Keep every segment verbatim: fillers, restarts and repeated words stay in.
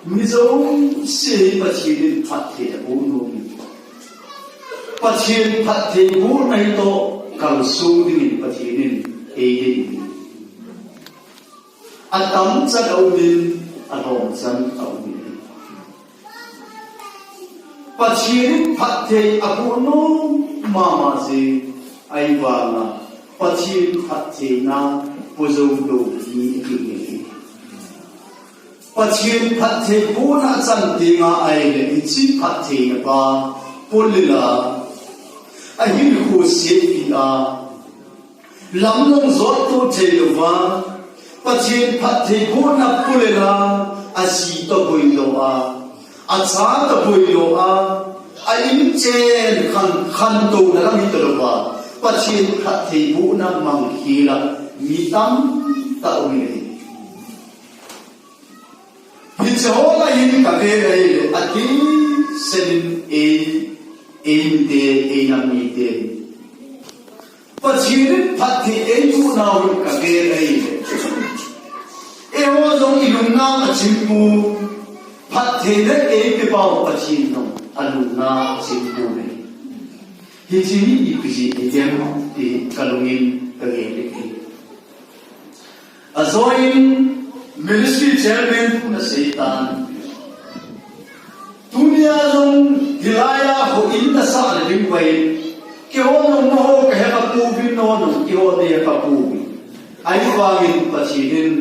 Mi jouse hi Pathen in phatthei aboh nom in, Pathen phatthei bohna hi toh kalsong dingin Pathen in eidei in. Atamchan aum in, alhomchan aum in. Pathen in phatthei aboh nom mama jeh, ahivanga Pathen phattheina po jou lou hi ahi. Pathen phatthei bohna achan tenga ahile, hiche phattheina pa polel a, ahinkho setpi a, lam jong jottoh thei louva, Pathen phatthei bohna polel a, aji toh boi lou a, acha toh boi lou a, a inchen khan, khantouna lam hita louva, Pathen phatthei bohna mangkhel a mi tamtah um in ahi. Hiche ho lah hin kavet ahile, atisen in ei, eimite, einam mite, Pathen in phatthei eiboh nau hin kavet ahile, eiho jong ilungna achim poi, phattheina eipeh pau Pathen jong alungna achim poi. Hiche hi ipi jeh ham ti kalung in kagel in ahi. Ajoh in ministry chairman pun aseitan, tunia jong hilai a houin nasah le ding pai, keiho jong nangho kahe kha pouvin, nangho jong keiho neihe kha pouvin. Ahivangin Pathen in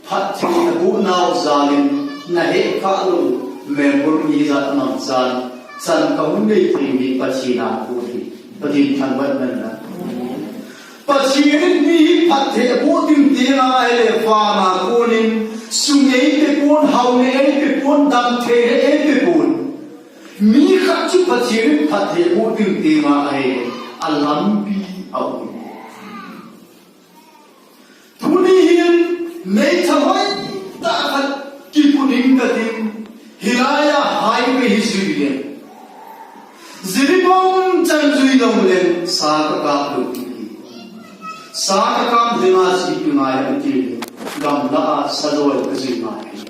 phatthei naboh nau jal in nahet khah lou member mi jat amangchan chan kahung nei thei u hi Pathen a kon ahi. Pathen thangvah hen lang. Pathen in mi hi phatthei aboh ding tenga ahile, vana kon in sum eipeh pon, haona eipeh pon, damtheina eipeh pon. Mi khat chu Pathen in phatthei aboh ding tenga ahile, alampi aum. Tuni hin neitha hoitah khat kipuining katin, hilai a highway hi jui leng, Jiribam chan jui lou leng sa kakap lou ding ahi. Sa kakap dinga chu ipi ngai ham itile, gamlah a sa joi kajui ngai ahi.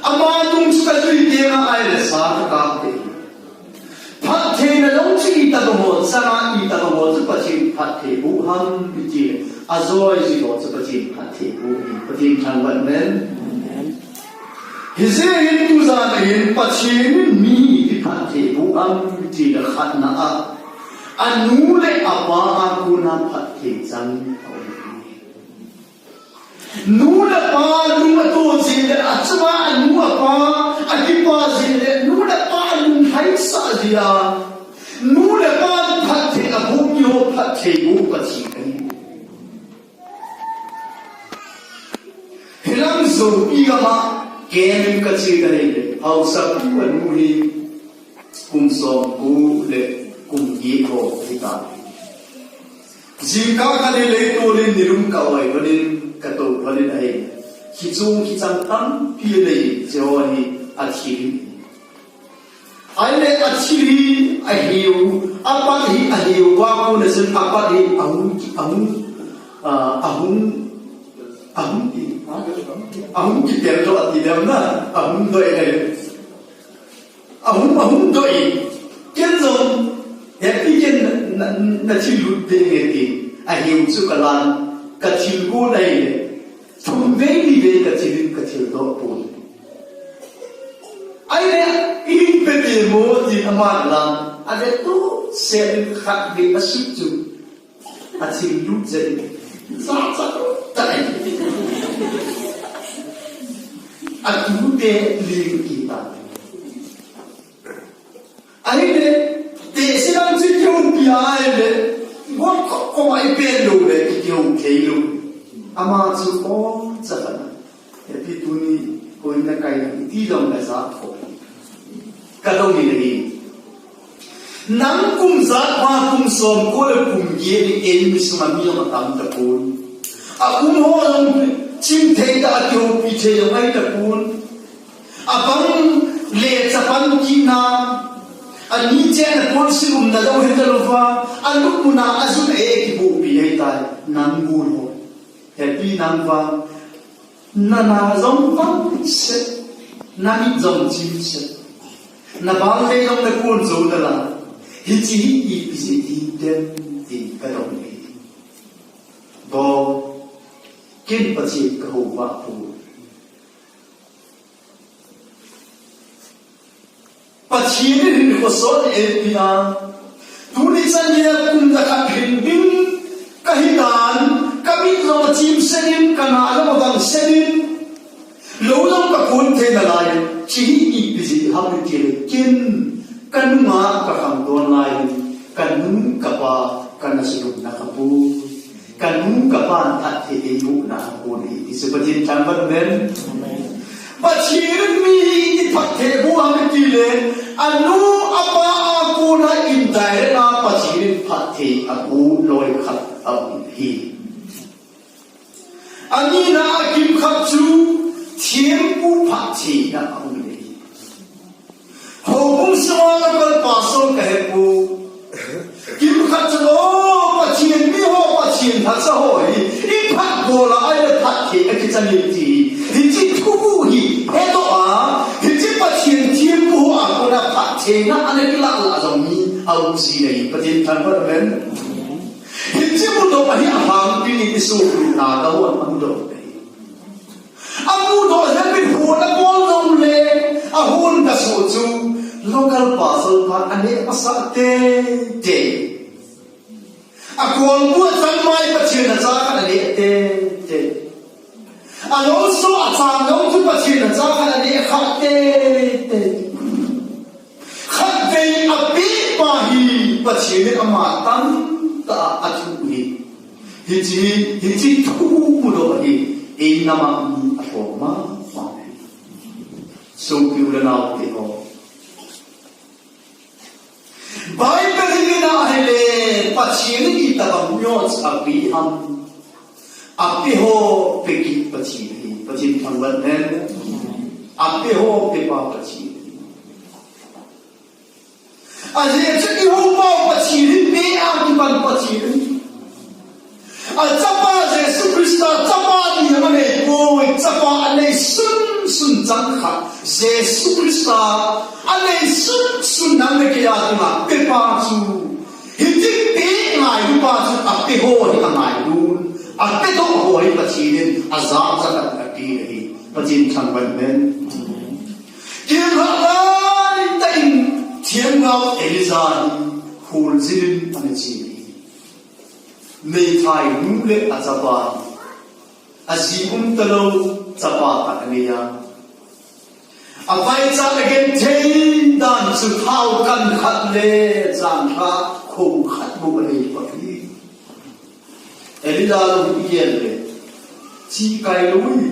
Ama nung chu kajui tenga ahile sa kakap ding ahi. Phattheina jong chu itobang ho changa, itobang ho chu Pathen phatthei boh ham itile, ajoi jui ho chu Pathen phatthei boh ahi. Pathen thangvah hen. Hijeh hin tujan a hin Pathen in mi hi phatthei boh ham itile, khatna a, anu le apa a kona phatthei chang aum ahi. Nu le pa lung ato jeh le, achunga anu apa akipa jeh le, nu le pa lunglhaisah jeh a, nu le pa phatthei aboh mi ho phatthei boh Pathen ahi. Hilang Joupi gam a camp in kache ahile, haosapu anu hi kum somko le kum get ho ahitan. Jingkah khat hi leitol in nilum ka-oi lhonin, katou lhonin ahi. Kichung kichang tampi anei, hiche ho hi athil in. Ahile athil hi aheu, apat hi aheu, va kona chun apat hi ahung ki, ahung, ah, ahung, ahung ki, ahung kitel doh ati dem na, ahung doh e. Ahung, ahung doh in, ken jong, Happy ken na, na, nathil lut ding e tin, aheu chu kalan, kathil gon ahile, thum vei ni vei kathil in kathil doh pon. Ahile, ihin pe te mo tin aman alan, avet tohset in khatvei asut chu, athil lut jeh in, jachat tah in, atute ling kit tan. Ahile, tehse dang chu kihoupi ahile, got koma ipen lou le, kihou thei lou. Ama chu o, chakhat na. Happy tuni, koin nakai na, iti jong kaja kho. Kadong in ahi. Nang kum jat pha, kum somko le kum get in, eimi sunga mi jong atam tapon. Aum ho jong chim thei tah, akihoupi thei jong ahi tapon. Abang le chapang kina, ani chenna ponsil umna jong hita louva, alupna a ajun a e kibohpi ahitai, nang gon ho. Happy nang vang. Na na jong vang se, na mit jong chim se, na bal le jong na kun jo na la, hichi hi ipi jeh hi dem ti ka dong hi. Bo, kin Pathen ka ho va pu. Pathen in hin khosot eipeh a. Tuni chan geiya kum jakhat hin ding kahi tan, ka mit jong achim sen in, ka na jong avang sen in, lou jong ka kun thei nalai. Hichi hi ipi jeh ham itile kin ka nunga ka khangdon lai in, ka nu ka pa ka na sudum na ka pu. Ka nu ka pan phatthei eiboh na a kon hi, ti chu Pathen thangvah hen. Pathen in mi hi iti phatthei boh ham itile, anu apa a kona indirect a Pathen in phatthei aboh loi khat aum hi. Anina a kimkhat chu thempu phattheina aum hi. Houbung sunga local pastor kahi poi. Kimkhat chun, o, Pathen mi ho, Pathen lhacha ho hi, iphat bol a ahile phatthei akichan e ti. Hichi thu hi hedoh a, hichi Pathen thempu ho a kona phattheina ana kilah lah jong mi aum ji ahi. Pathen thangvah hen. Hichi mudoh ahi, alhangpi in isopi na ka hon amudoh ahi. Amudoh jeh in hon abol jong le, ahon kasoh chu local pastor pan aneh masa teitei. Akolbu achang mai Pathen lhacha khat aneh teitei. Alou so achang lou chu Pathen lhacha khat aneh kha teitei. Khatvei apeh pa hi Pathen in ama tamtah a athu hi. Hichi, hichi thu mudoh hi, eima ma mi alhom mama hi. Sopi u le nao te ho. Bible in ahile, Pathen in itobang yochpa apeh ham. Apeh ho peh kit Pathen hi, Pathen thangvah hen. Apeh ho peh pa Pathen hi. Ajeh chu i houpa Pathen hi, peh a kipan Pathen hi. Achapa Jesu Christa, chapa ding anei poi, chapa anei sunsun chang khat. Jesu Christa anei sunsun nang le kei a dinga pepa chu. Hiche peh ngailupa chu apeh ho hi angailun. Apedoh ho hi Pathen in ajat jat a apeh ahi. Pathen thangvah hen. Kel lhah laitah in themgao Elijah hi kholjin in ana che ahi. Meithai nu le achapa, aji um talou chapa khat anei a. Avaicha agenthei dan chu thao kan khat le janlhah kho khat bou anei lhon ahi. Elijah jong igel le, chi kai lou hi.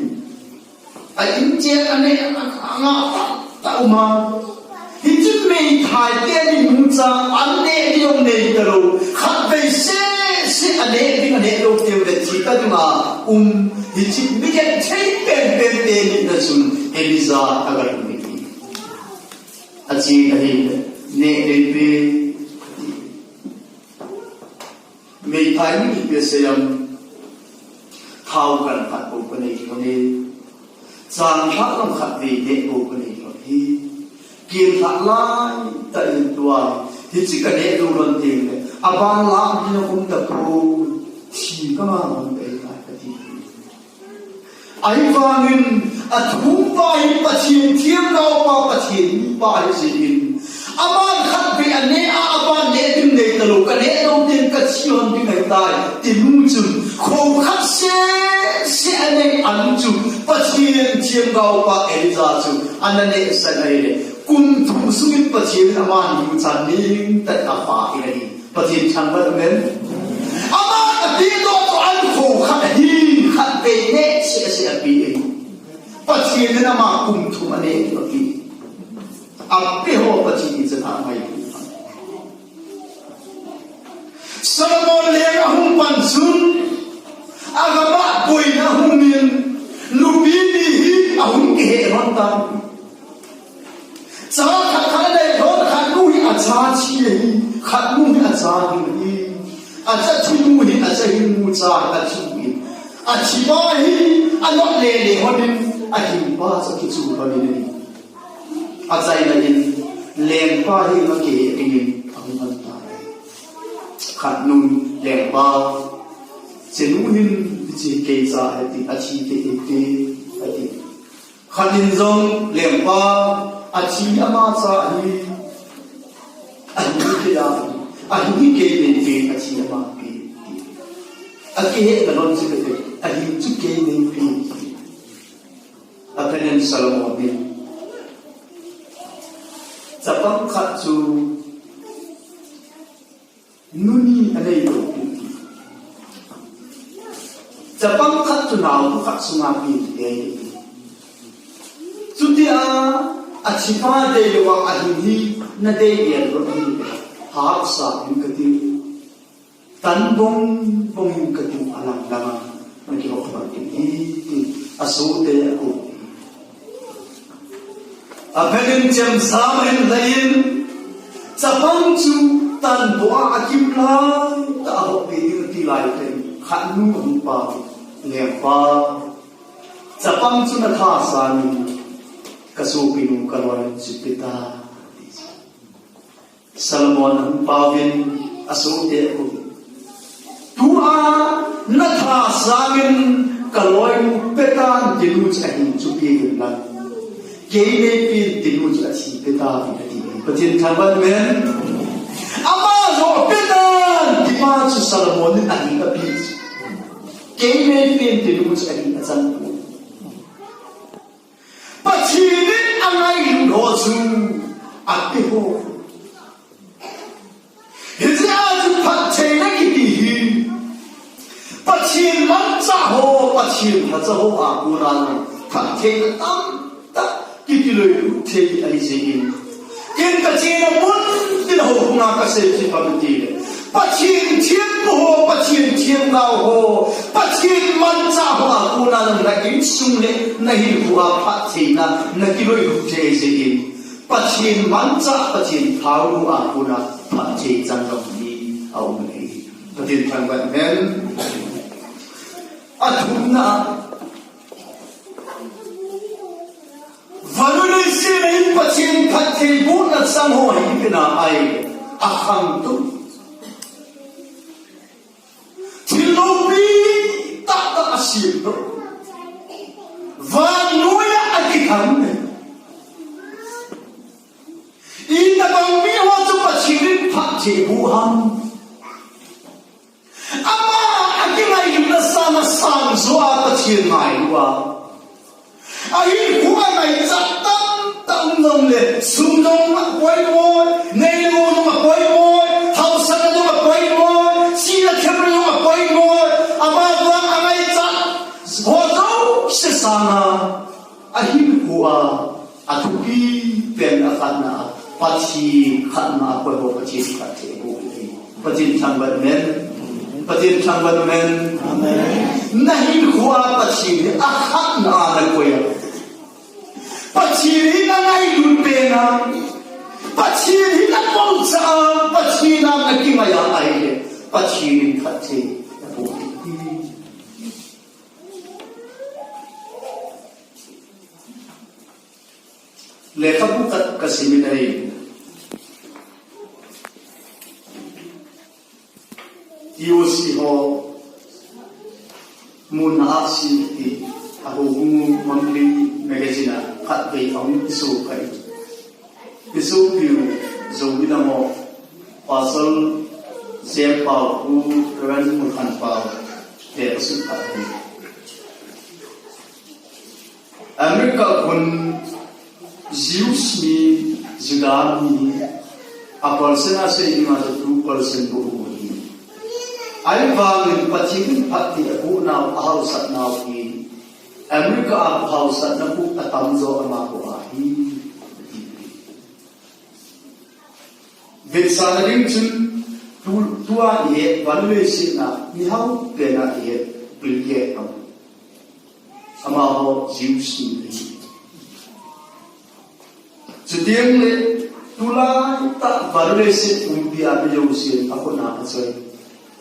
A in che anei a, a, a nga ta, ta um a. Hiche meithai teni nucha, an neh ding jong nei talou. Khatvei seh seh aneh ding, aneh lou teu le thi ta ding a um. Hiche mi genthei penpen teni na chun Elijah agalhung ahi. Ache ahile, neh nei peh. Meithai mi kiti asei em, thao kan khat bou kanei lhon e. Janlhah jong khatvei neh bou kanei lhon e. Kel lhah laitah in tua, hiche kaneh lou lhon teng le, aban lah ding jong um tapoi, thi kamang lhon ding ahitai kati. Ahivangin, athumpa hi Pathen themgaopa, Pathen mipa ahi jeh in, aman khatvei aneh a, aban neh ding nei talou, kaneh lou teng kathi lhon ding ahitai, ti nu chun, kho khat seh seh anei a nu chu, Pathen themgaopa Elijah chu, ana nehsah in ahile, kum thum sungin Pathen in aman nu chan neng tah in apha in ahi. Pathen thangvah hen. Aman apedoh toh a kho khat hi khatvei neh seh seh apeh ahi. Pathen in ama kum thum aneh apeh. Apeh ho Pathen in chan a mai. Solomon leng ahung pan chun, agam a boina hung in, nupi ni hi ahung kihe lhon tan. Cha khat khat anei lhon, khat nu hi acha thi ahi, khat nu hi acha hing ahi. Acha thi nu hi acha hing nu cha athi ahi. Athipa hi anot lele hon in, ahingpa chu akichu lhon in ahi. Achaina in, lengpa hi ama kihe dingin ahung lhon tai. Khat nun, lengpa, chenu hin hiche kei cha ahi ti, athi kei hite, ati. Khat in jong, lengpa, athi ama cha ahi, ahi kei a, ahi kei nei pen, athi ama pen, ti. Akihetna lhon chu kei, ahi chu kei nei pen, ti. Aphen in Solomon in, chapang khat chu nu ni anei lou pi. Chapang khat chu naobu khat sunga pen te. Chutia, athipa dei lou a ahin hi nadei lou ahi. Hahsa in kati. Tan bong bong in kati, alang langa nakihop pan ding ahi, ti asohte akou. Aphen in chemjam ahin lhai in, chapang chu tan bong a akim laitah a hop ding ati lai teng, khat nu ahung pao in, lengpa, chapang chu natha sangin, kasopinu kaloi chu pe tan, ati. Solomon ahung pao in asohte akou. Tua natha sangin kaloinu pe tan tinu chu ahin chu pe in lang, kei nei pen tinu chu athi pe tan, ati. Pathen thangvah in amen. Ama joh pe tan tipa chu Solomon in ahin ape. Kei nei pen tinu chu ahin achan poi. Pathen in angailut ho chu ape ho. Hijeh a chu phattheina kiti hi Pathen manchah ho, Pathen lhacha ho a kona phattheina tamtah kiti loi thei ahi jeh in. Ken kachena mun tin houbung a kasei chu ipi ham itile, Pathen thempu ho, Pathen themgao ho, Pathen manchah ho a kona na insung le nahinkho a phattheina nakiloilut thei jeh in, Pathen manchah, Pathen thaonu a kona phatthei chang jong hi aum e. Pathen thangvah in amen. Athumna, Van le leiset a hin Pathen phattheibohna chang ho hi ipi ham, akhangtou. Thil loupi tahtah asem lou. Vannoi a akithang. Itobang mi ho chu Pathen in phattheiboh ham. Ama akingailutna sanga sangjo a Pathen ngailu a, ahinkho a ngaichat tamtah um jongle, sum jong apoimo, neilou jong apoimo, haosatna jong apoimo, chihna themna jong apoimo, ama vang angaichat ho jouse sanga, ahinkho a athupi pen a khatna, Pathen khatna a koi ho Pathen phattheiboh ahi. Pathen thangvah in amen. Pathen thangvah in amen. Amen. Nahinkho a Pathen hi akhatna a nakoi a, Pathen hi nangailut pen a, Pathen hi napohcha a, Pathen a nakingai a ahile, Pathen in phatthei naboh ding. Lekhabu khat kasim in ahi. T O C ho mun a sim ti, a houbung monthly magazine a khatvei ahung kiso kha in. Kisopiu Zomi Dam ho, Pastor Jem Pau, Pu Reverend Mulkhan Pau, te pasut khat ahi. America khun Jews mi, Juda mi, a percent a sei dinga chu two percent bou ahi. Ahivangin Pathen in phatthei abohnau, ahaosatnau hi America a haosatna bou atamjo amaho ahi. Vetsahna ding chun tu, tua ihet, van le leiset a mihao pen a ihet Bill Gates ham. Amaho Jews mi ahi. Chuteng le tulai tah van le leiset pumpi a mi jousen akhut a achoi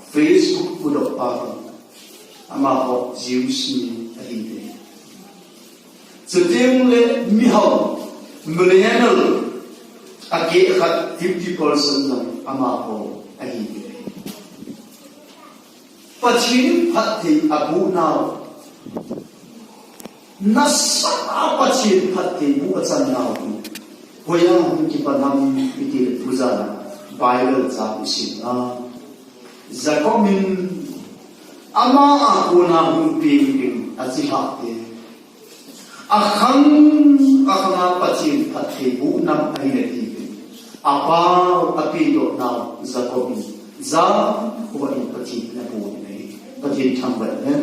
Facebook mudoh pa ham. Amaho Jews mi ahiuve. Chuteng le mihao, millennial, akeh khat fifty percent jong amaho ahiuve. Pathen phatthei aboh nau. Nasa a Pathen phatthei boh achan nau hi. Hoiya hung kipan ham iti le tujan a Bible chang isim a. Jacob in ama a kona hung peng peng achi hah te. Akhang, akhang a Pathen phatthei boh nam ahi nati ve. Apa, apedoh nau, Jacob in. Jacob in Pathen in aboh in ahi. Pathen thangvah in.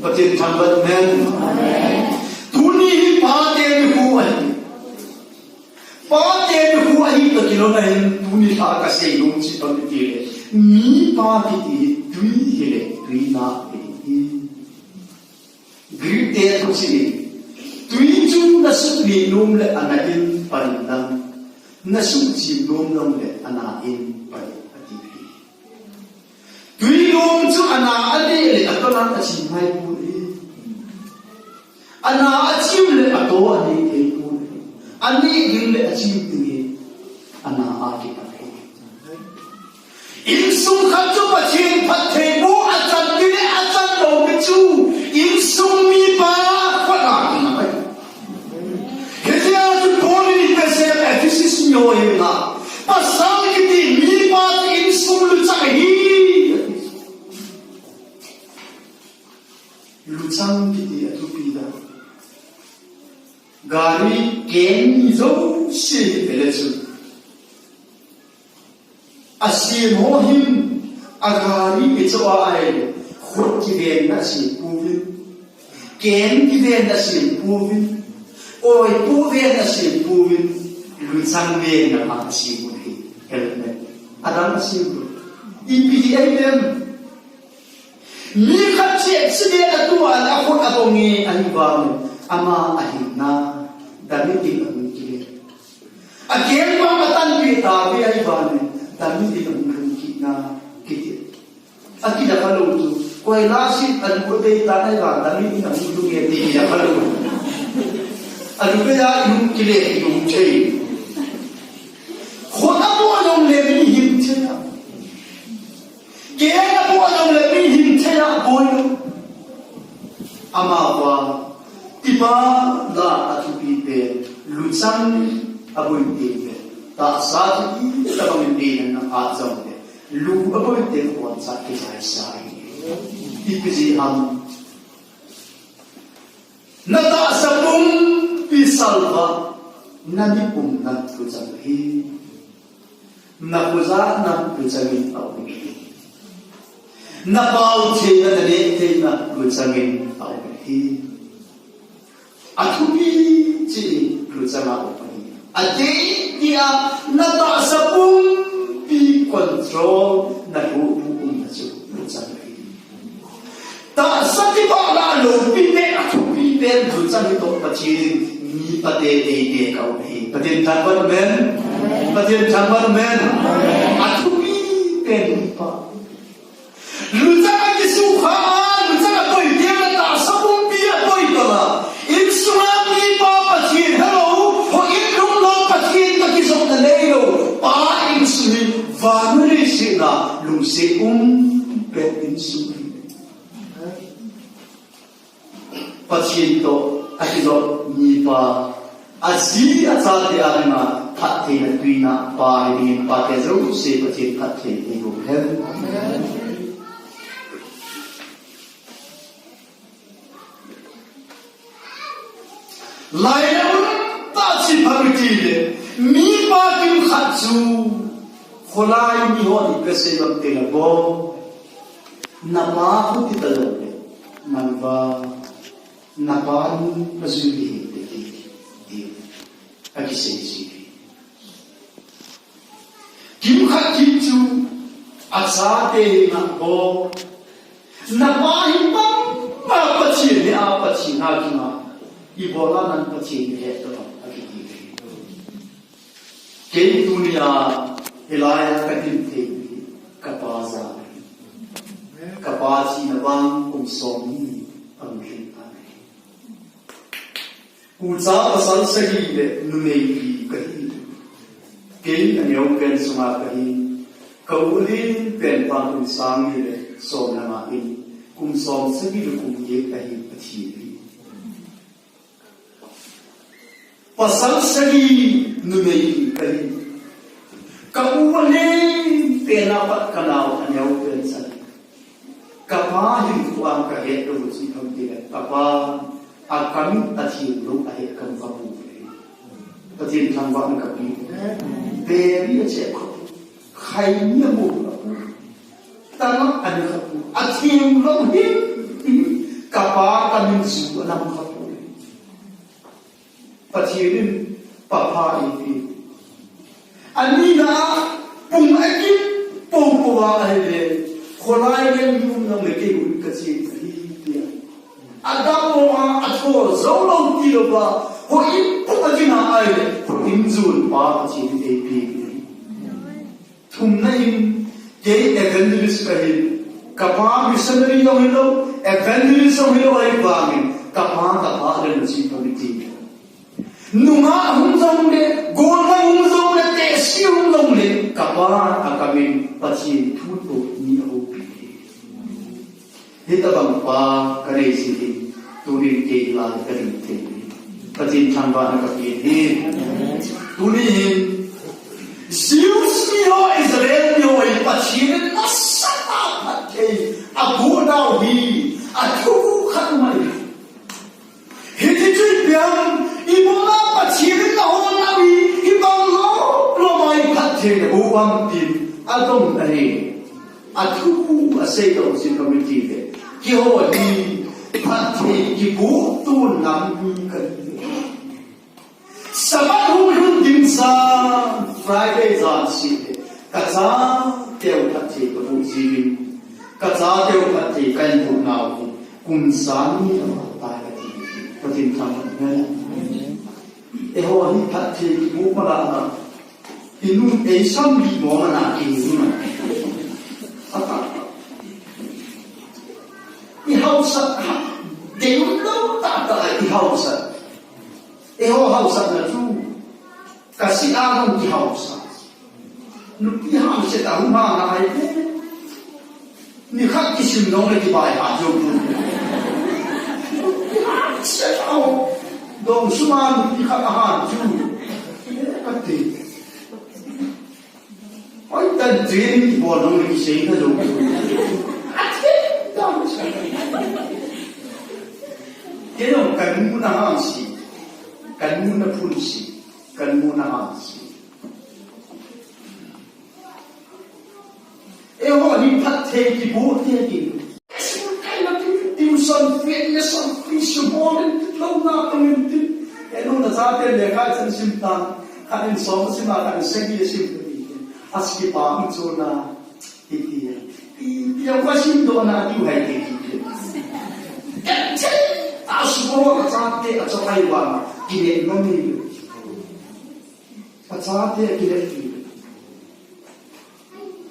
Pathen thangvah in. Tuni hi pate nikho ahi. Pate nikho ahi toh kilhon ahin tuni lha kasei nom chu ipi ham itile. Mipa kiti hi tui hile, tuina ahi. Greek te thu chun, tui chu nasuh neh nom le ana in pan in lang, nasuh chim nom nom le ana in pan in ati. Tui nom chu ana aneh le ato lang achim ngai poi. Ana achim le ato aneh thei poi. Aneh ding le achim ding hi ana a kipat ahi. Insung khat chu Pathen phatthei boh achan tile achan lou mi chu insung mipa khat a kingai. Hitia chu Paul in Ephesian, Ephesus mi ho henga, pasal kiti mipa chu insung luchang ahi. Luchang kiti athupi dan. Gari keng ni jouse hi vele chu. Asem ho hin, agari kichoh a ahile, khut kivenna asem pouvin. Keng kivenna asem pouvin. Oi, povenna asem pouvin. Luchang venna a asem u ahi. Helmet. Adang asem u. Ipi hi ahi dem. Mi khat chu accident a tua le akhut abong e, ahivangin ama ahinna damna ding ahung kile. Akeng vang atanpeh tauve, ahivangin damna ding ahung lhung kit na kiti. Akida khalou chu, koi la si alu ko dei ta nai vang damna ding ahung lhung e ti kida khalou. Alu ko ya lhung kile, lhung thei. Khut aboh jong le mi hin thei a. Keng aboh jong le mi hin thei a boi lou. Amavang, tipa la athupi pen, luchang aboi teng le, tahsa chu itobang in deidan na phat jong le, lu aboi teng khon cha kichaisa ahi. Ipi jeh ham. Na tahsa pumpi salvah, na mi pumna luchang ahi. Na khojahna luchang in aum ahi. Na pao theina, na neh theina luchang in aum ahi. Athupi cheh in luchang a um ahi. Adeh dia na tahsa pumpi control na lhohbu umna chu luchang ahi. Tahsa kipah la loupi pen, athupi pen, luchang hi toh Pathen in mipa te deitah a um ahi. Pathen thangvah in. Pathen thangvah in. Athupi pen mipa. Luchang a kisukha a, luchang a koi teng le tahsa pumpi a koi teng le. Insung a mipa Pathen helou, houin lunglo Pathen toh kijopna neilou. Pa insung hi vannoi sina lungset um pen insung ahi. Pathen toh akijop mipa, aji achate a dinga phattheina tuina pa hi dingin pate jouse Pathen phatthei eiboh hen. Lainat umtah chu ipi ham itile, mipa kimkhat chu kholai mi hon ipi asei ham itile, boi, napa khuti talou le, nang vang, napa nu najui ding ahi, ti, ti, akisei ji. Kimkhat kit chu achate henga, boi, napa hi bangma Pathen hi a, Pathen a kinga, ibola nang Pathen nahet ham, akiti. Kei tunia hilai a kadin thei hi kapa jal ahi. Kapa Pa thina vang kum som ni a hung lhing tan ahi. Ucha pasal sagi le numei li kahi. Kei aneo pen sunga kahi. Ka u len pen pa kum sang ni le som le nga in kum som sagi le kum get ahin athi ahi. Pasal sagi numei li kahi. Ka u alen pen a pat ka nao aneo pen sagi. Ka pa hinkho a ka het lou chu ham tile, ka pa a kam a thiem lou a het kam ka pu. Pathen thangvahna ka pe. Beri a che ka pu. Khai ni a mo ka pu. Tana a ni ka pu. A thiem lou hin ka pa ka min su a nam ka pu. Pathen in papha eipeh. Anina a pung a kipou pou a ahile, kholai le mi um jong le kei hun ka che ahi tia. A dam mo a, a tho jou lou tilou va, houin pung a kina ahile, houin jon pa Pathen in eipeh ahi. Thumna in, kei evangelist kahin, ka pa missionary jong hilou, evangelist jong hilou ahivangin, ka pa, ka pa le nachi committee. Nungah hung jong le, golvah hung jong le, tehse hung jong le, ka pa a kam in Pathen thu toh ni a houpi. Hitabang pa ka nei jeh in, tunin kei lai ka ding thei. Pathen thangvahna ka pe ahi. Tunin, Jews mi ho, Israel mi ho, Pathen in nasatah a phatthei aboh nau hi, athu khat mai. Hiti chu ipi ham, ibola Pathen in nahol nau hi, hibang lom lom a phatthei naboh ham tin, adong ahi. Athu asei lou chu committee le. Keiho hi phatthei kiboh tun nam mi kahi. Sabbath hung lhun ding jan, Friday jan seh le. Ka chateu phatthei kaboh jiuvin. Ka chateu phatthei kahin boh nau hi. Kum sang ni ahi tai kati. Pathen thangvahna. Eiho hi phatthei kiboh ma la na. Inun eisam li mo ma na ki nu na. Ata. I hausat ha. Dei lou tah tah i hausat. Eiho hausatna chu. Ka si a hung kihausat. Nupi hamset a hung hang a ahi. Nikhat kisim nong le kibaihat jou tu. Nupi hamset a hung. Dong sunga nupi khat ahan chu. Kati. Oi, tan training kibol nong le kisei na jou tu. Kei jong kan mu na hang si. Kan mu na phun si. Kan mu na hang si. Eiho hi phatthei kiboh te kin. School kai na tin, tuition fee, lesson fee, subol in tin, lou na tong in tin. Eiho na chate lekha chan sim tan. Khat in som sim a, khat in sagi sim tin. Aski pa um chu na. Iti. I, i, a sim doh na diu hai te ki. Kan che. A subol ka chate, a chate hai wa. Kine no ni. Ka chate kile ki.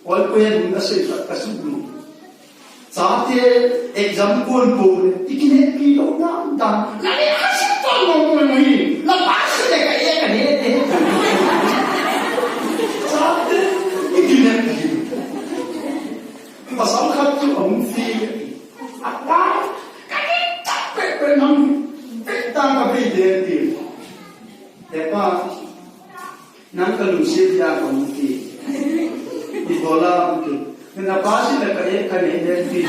Oi, ko ya dun ka sei ka, ka su dun. Chate exam kon po le, i kine pi lo dan dan. Na ni ka sa to lo mo mo hi. Na pa se le ka e ka ne te. Chate, i kine pi. Pasal khat chu a hung fi. A pa, ka ni ta pe pe nang. Pe ta ka pe de ti. He pa, nang ka lungset dia ka mu ti. Ibola mu ti. Na pa si na ka e ka ne ne ti.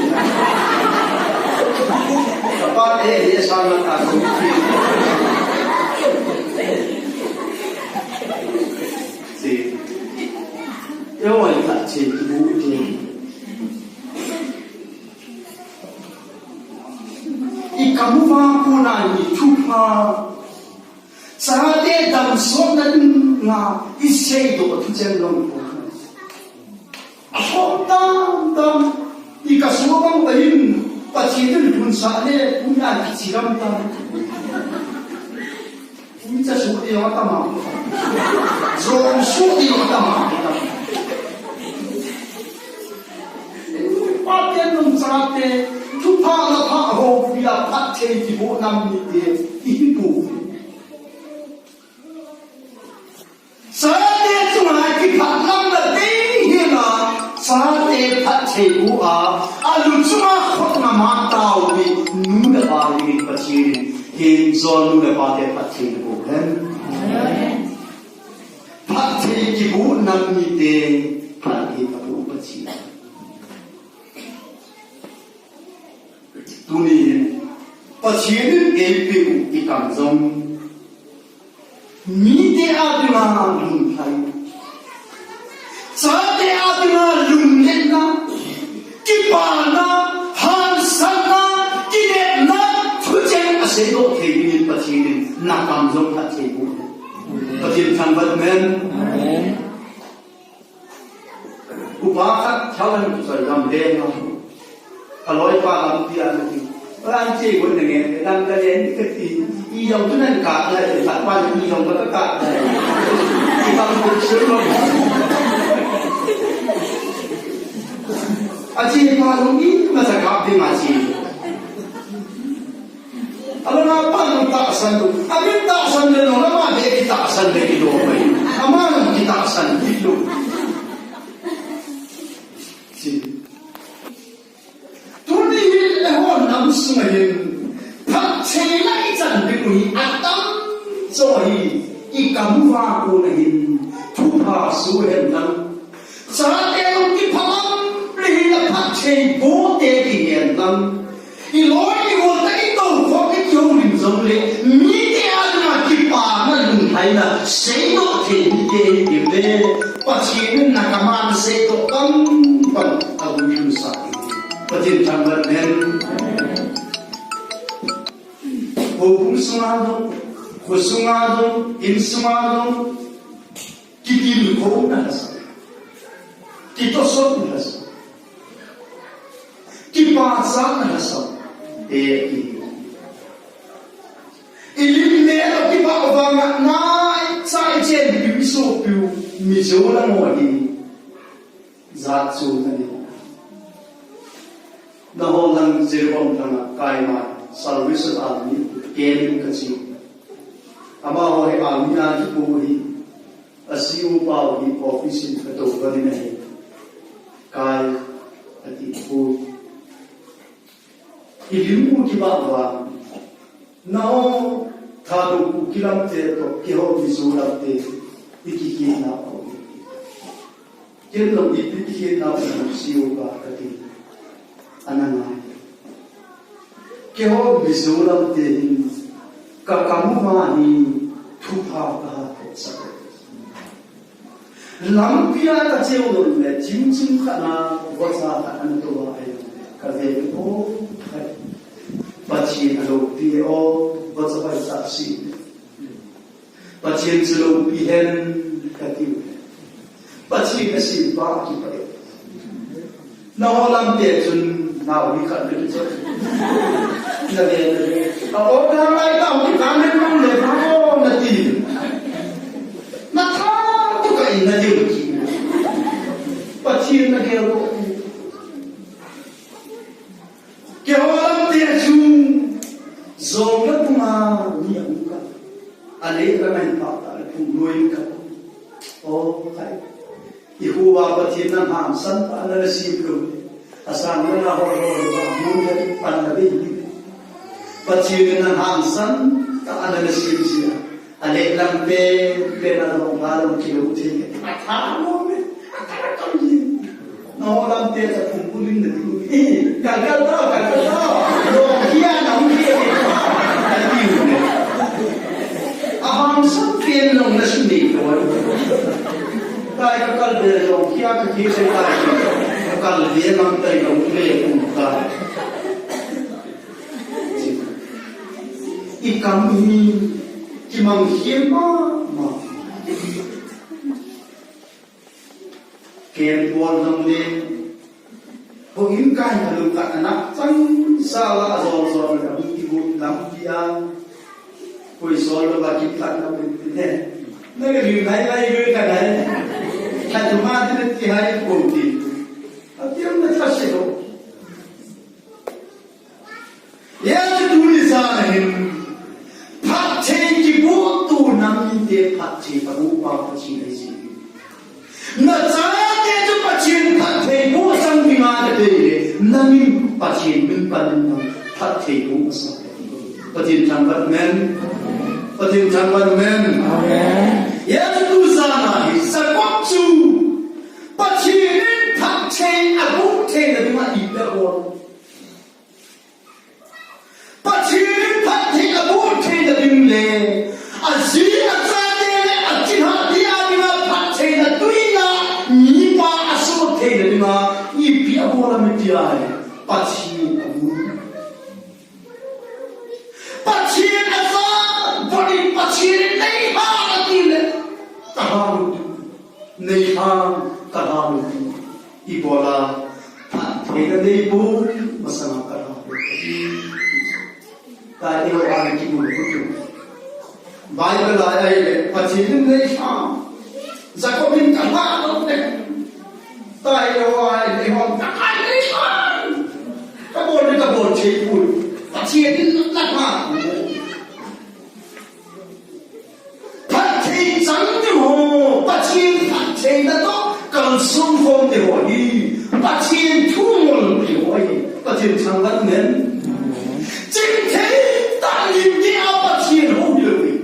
Ka pa e e sa na ka mu ti. Si. Yo wa ta che ti mu ti. I kamu va ko na ni thu pha. Chate damsotna dinga i seidoh thucheng long po. A hom tam tam i ka so bang ta in Pathen in lhun sah le pu na kichi lam tam. Pu cha so ti yong tam. Zong so ti yong tam. Pa ten long Chate, thupha la pha ho pia phatthei kiboh nam mite ihi pou. Chate chunga kiphatlamna dei hina, chate phatthei boh a, alu chunga khotna man tao hi nu le pa dingin Pathen in, hiche nu le pate phatthei boh hen. Phatthei kiboh nam mite phatthei kaboh Pathen. Tuni hin, Pathen in eipeh u i kam jong, mite a dinga lunglhaina, chate a dinga lungnatna, kipana, hansanna, kinepna, thucheng aseidoh thei dingin Pathen in na kam jong phatthei boh. Pathen thangvah hen. Amen. Upa khat, Thailand kisai lam le na. Ka loipa lampi a na ti. Lam che gun na nge, lam ka le ni ka ti. I jong tu nan ka la, i khat pa ni i jong ka ka la. I kam tu su lo. A chi pa lo i ma sa ka pi ma chi. Alanga pan tahsan lou. Amin tahsan le lou, ama de kitahsan le kilou mai. Ama kitahsan kilou. Si. Tuni hin eiho nam sunga hin phatthei la i chan ding u hi atam jo hi i kam uva kona hin thupha soh hen lang. Chate jong kiphalam le hin la phatthei boh te kihen lang. I loi i gol ta i tou khop i kihoulim jongle, mite a dinga kipana lunglhaina seidoh thei mite i hiuve. Pathen in na kam a na seidoh kam kam a guilhung sah. Pathen thangvah hen. Houbung sunga jong, kho sunga jong, in sunga jong, kitilkhouna lhasam, kitosotna lhasam, kipachatna lhasam. E, i, i lim le lo kipah vanga naicha i chenpiu i sopiu Mizo lam ho hi. Jat chu na ni. Nangho lang Jiribam langa kaima Salvation Army camp in kache. Amaho hi army a kipu hi. A C O pau hi office in katou kani na hi. Kai ati pu. I lim u kibah uva. Nangho Thadou Kuki lam te toh keiho Mizo lam te i kikhetna u. Ken jong ipi kikhetna u C O pa kati. Ana ngai. Keiho Mizo lam te hin ka kam uva hi thupha kaha toh sa. Lampi a kacheu lou le, chim chim khat na, vocha khat ana tou a, ai, kave o, ai. Pathen aloupi o, vocha pai sa si. Pathen chu loupi hen, kati. Pathen asim pa kipah e. Nangho lam te chun nao ni khat ni chun. Na ve, na ve. A o na lai ta ni ka ne nang le na o na ti. Na tha tu ka in na diu ki. Pathen na gel ko. Keiho lam te chun jong na tu ma ni ang ka. A le ka ngai pa ta le phung loi ka. O kai. I hu uva Pathen nang hangsan tah a na na sim lou. A sang na na hol hol uva mun le pan na ding. Pathen nang hangsan tah a na na sim sim. A le lang pe, pe na long ba long kilo te. A tha mo me. A tha ka ni. Na ho lam te ta pum pum na ding. Eh, ka ka ta, ka ka ta. Long kia na hung kia. Ka ti mo me. A hangsan pe long na sim ni ko. Tai ka kal be jong kia ka ki se tai. Ka kal be mang tai ka um le um ka. I kam hi kimang him ma ma. Ken bol jong le Ko in kai ka lung ka anak chang sa la a zol zol na ka hung kibu lampi a. Koi sol lo ba kit lak na pin pin he. Na ka lim nai lai lo ka nai. Ka tu ma ti na ti hai ko ti. A ti na ta se lo. Phatthei aboh pa Pathen ahi. Nachate chu Pathen phatthei boh chang dinga nadei le, nangin Pathen min pan in nang phatthei boh masa. Pathen thangvah hen. Pathen thangvah hen. Amen. Hijeh chun tujana hi Jacob chu Pathen in phatthei aboh theina dinga ipi abol. Pathen in phatthei aboh theina ding le, aji achate le achilhah dia dinga phattheina tuina mipa asoh theina dinga ipi abol ham itia hi Pathen aboh. Pathen aja, boni Pathen in neilhah ati le, kahah lou ding. Neilhah, kahah lou ding. Ibola, phattheina neibol masanga kahah lou ding. Tailou a kimu lou ding. Bible a ahile, Pathen in neilhah. Jacob in kahah lou ding. Tailou a ahile, hon kahah neilhah. Kabol le kabol thei poi. Pathen in nalhah. Phatthei chang te ho, Pathen phattheina toh kalsong khom te ho hi, Pathen thu ngol te ho hi, Pathen thangvah hen. Chingthei tah lim dia Pathen hou hilou hi.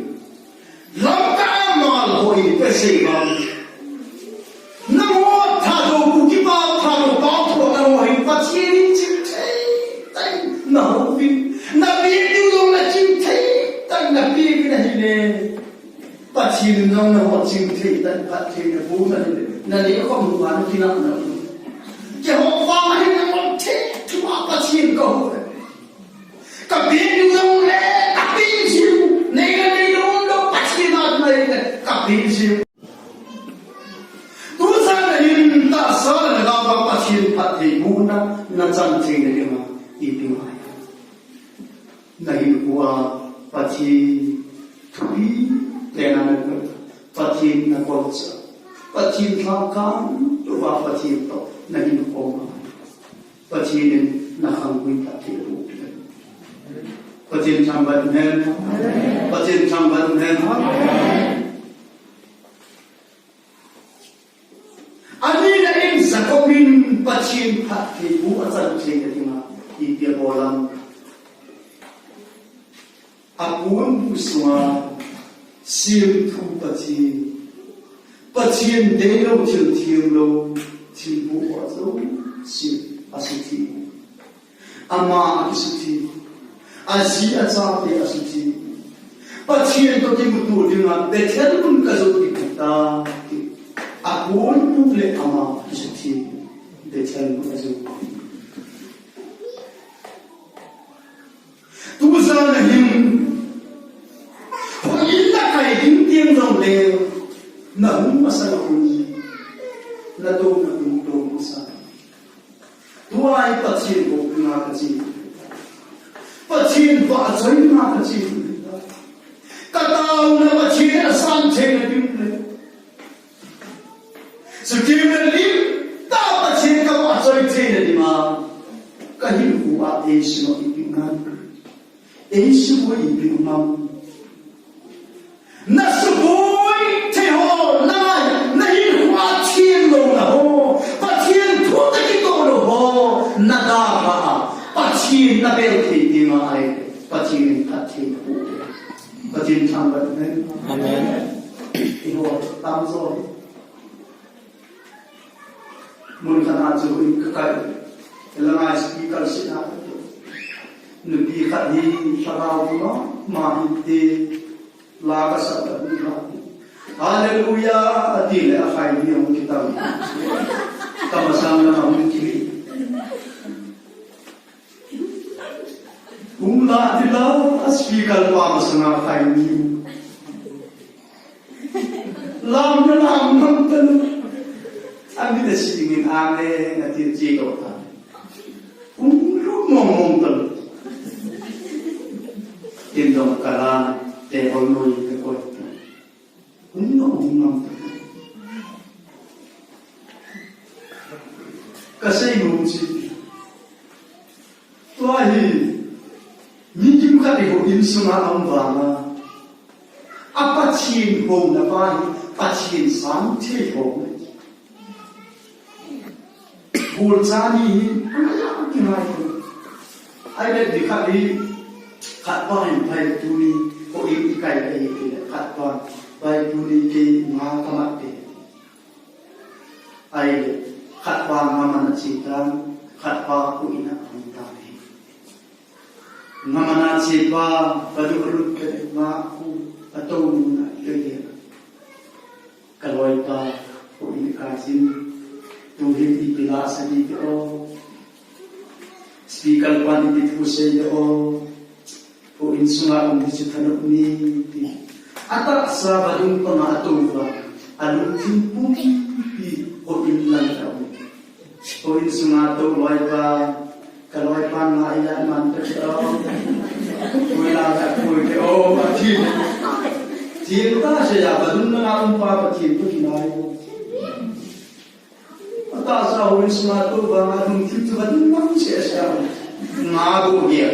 Lamka a mal ho hi, kasei vang. Nangho Thadou Kuki pa, Thadou pa, tho nangho hin Pathen in chingthei tah in nahouvin, napeh diu jong nachingthei tah in napeh uvin ahile, Pathen in jong nangho chingthei tah in phattheina boh nahile, naneh khom uva nakinah nau. Keiho vang ahin nangho thethu a Pathen kahou e. Kapeh diu jong le, kapeh jing, nei le neilou, Pathen a nei le, kapeh jing. Tujan a hin tahsa le lhagao a Pathen phatthei bohna nachan theina dinga ipi ngai. Nahinkhoa Pathen thupi tena nakoi. Pathen nakoicha. Pathen lhakang louva Pathen toh nahinkho ma. Pathen in nakhang pui phatthei aboh. Pathen thangvah hen. Pathen thangvah hen. Anina in Jacob in Pathen phatthei boh achan theina dinga ipi abol ham. Aponbu sunga semthu Pathen, Pathen deilou thil themlou, thil boh ho jouse asuthi. Ama akisuthi. Aji achate asuthi. Pathen toh kimuto dinga Bethel mun kajot ding ahi. Aponbu le ama akisuthi. Bethel mun ajot. Tujan a hin, houin nakai ding teng jongle, nahung masang a hin, nadou, nadou, dou masa. Tua hi Pathen hou dinga kache. Pathen vahchoi dinga kache. Kataona Pathen in asan theina ding le. Chuteng le lim tah a Pathen kavahchoi theina dinga, kahinkhoa eisuh ipi ngai. Eisuh ipi ngai. Nasuboi thei ho, na, nahinkhoa thenlouna ho, Pathen thu toh kitoh lou ho, nadalha a, Pathen nabel thei dinga ahi, Pathen in phatthei naboh. Pathen thangvah hen. Amen. Eiho tamjo. Mun khat a chu in kakai. Langa speaker sena. Nupi khat hi lhagao ma, ma hinte. La kasah ta ni khat. Hallelujah, ati le akhai ni ahung kitam. Kamasang lama hung kile. Hung la ding la, a speaker pa masanga khai ni. Lam na lam ngam tan. Ami da si dingin amen, ati che doh ta. Hung lut mong mong tan. Tin dong kalan, te hol noi te koi. Hung ngam, hung ngam. Kasei nom chu. Tua hi, mi kimkhat hi houin sunga aum vanga. A Pathen Houna pa hi Pathen sang thei ho. Bul cha ni hi, ana ya ki mai ko. Ai le di khat hi, khat pa hin pai tuni, ko in i kai le hi le, khat pa, pai tuni ke nga ka mat te. Ai le, khat pa nga man a chi tan, khat pa ko in a ang tan hi. Nga man a chi pa, pa du lut ke nga ku, a to nu na ke ye. Ka loipa, ko in kai sin, tu hin ipi la sa di te o. Speaker pan ipi thu sei te o. Ko in sunga um hi chu thanop ni ti. Atahsa vadung panga atouva. Alungthim pumpi ko in lang ta um. Ko in sunga tou loipa. Ka loipa nga ila man ta te o. Ko ila ta ko te o. Ati. Ti ta se ya vadung nga um pa pa ti ko kinai. Atahsa houin sunga tou vanga lungthim chu vadung mang sese a. Nga bu dia.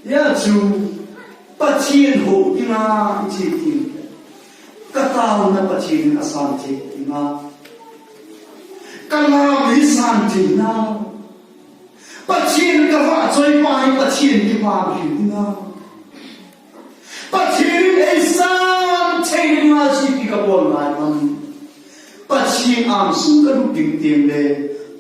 Ya chu Pathen hou dinga i chi tin. Ka taona Pathen in asan thei dinga. Ka ngam hi san thei na. Pathen ka vahchoi pa hi Pathen kipah hi dinga. Pathen in eisan thei dinga chi pi ka bol ngai ham. Pathen angsung ka lut ding teng le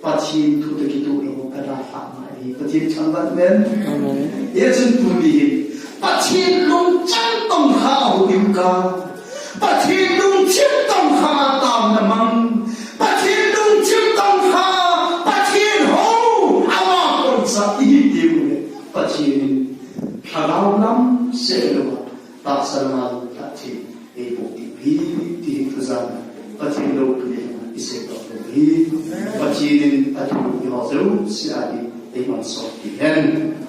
Pathen thu toh kitoh lou ka dalha ngai hi. Pathen thangvah hen. Amen. Hijeh chun tuni hin Pathen lungchang tongkha a hou ding ka. Pathen lungchang tongkha a taona mang. Pathen lungchang tongkha, Pathen hou, ama koisa i hi teng le Pathen in lhagao lam seh louva, tahsa lama lungtha thei, eiboh ding hi, ti hi thu jana, Pathen loupina i seidoh lou hi, Pathen in athu i ho jouse a ding, eimalsom peh hen.